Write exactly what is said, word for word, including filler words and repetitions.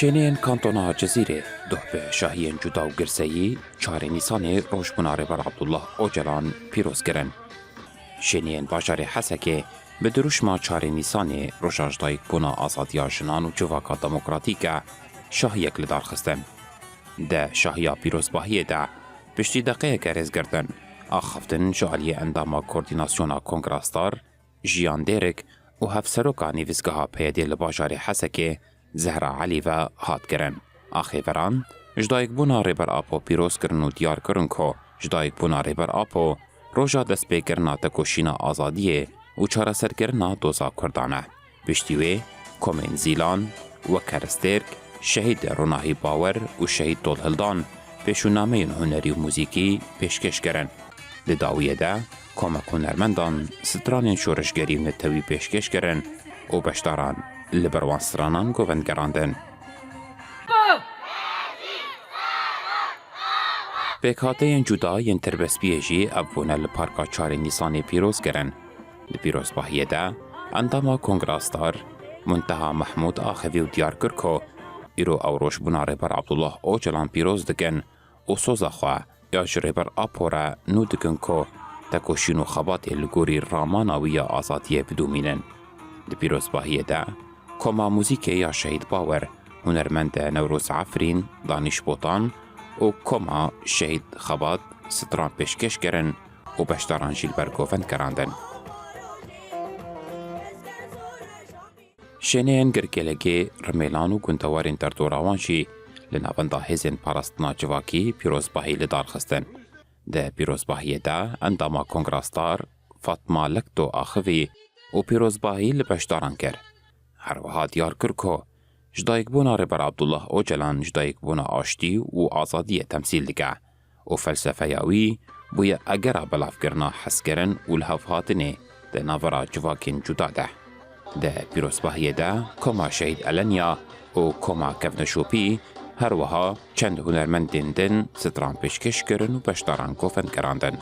Şêniyên kantona Cizîrê doh bi şahiyên cuda û girseyî çarê Nîsanê rojbûna Rêber Abdullah Ocalan pîroz kirin. Şêniyên bajarê Hesekê bi dirûşma çarê Nîsanê roja ji dayikbûna azadiya jinan û civaka demokratîk e şahiyek li dar xistin. Di şahiya pîrozbahiyê de piştî deqeyeke rêzgirtin, axaftin ji aliyê endama Koordînasyona Kongra Star, Jiyan Dêrik û hevseroka nivîsgeha P Y D'ê li bajarê Hesekê Zehra Elî ve hat kirin. Axêveran ji dayikbûna Rêber Apo pîroz kirin û diyar kirin ku ji dayikbûna Rêber Apo roja destpêkirina tekoşîna azadiyê û çareserkirina doza Kurdan e. Piştî wê komên Zîlan, Weker Stêrk, Şehîd Ronahî Bawer û Şehîd Tolhildan pêşûnameyên hunerî û muzîkî pêşkêş kirin. Di dawiyê de komek hunermendan stranên şoreşgerî û netewî pêşkêş kirin û beşdaran li ber wan stranan govend gerandin. Pêkhateyên cuda yên tirbespiyê jî ev bûne li Parka Çarê Nîsanê pîroz kirin. Di pîrozbahiyê de endama Kongra Star, Munteha Mehmûd axivî û diyar kir ku îro ew rojbûna Rêber Abdullah Ocalan pîroz dikin û soza xwe ya ji Rêber Apo re nû dikin ku tekoşîn û xebatê li gorî ramana wî ya azadiyê bidomînin. Di pîrozbahiyê de koma muzîkê ya Şehîd Bawer, hunermend Newroz Efrîn, Danîş Botan û koma Şehîd Xebat stran pêşkêş kirin û beşdaran jî li ber govend gerandin. Şêneyên Girkêlekê, Rimêlan û gundewarên derdora wan jî li navenda hêzên parastina civakî pîrozbahî li dar xistin. Di pîrozbahiyê de endama Kongra Star Fatma Lekto axivî û pîrozbahî li beşdaran kir. Her wiha diyar kir ku ji dayikbûna Rêber Abdullah Ocalan ji dayikbûna aştî û azadiyê temsîl dike û felsefeya wî bûye egera belavkirina hezkirin û lihevhatinê di navbera civakên cuda de. Di pîrozbahiyê de koma Şehîd Elenya û koma Kevneşopî, her wiha çend hunermendên din stran pêşkêş kirin û beşdaran govend gerandin.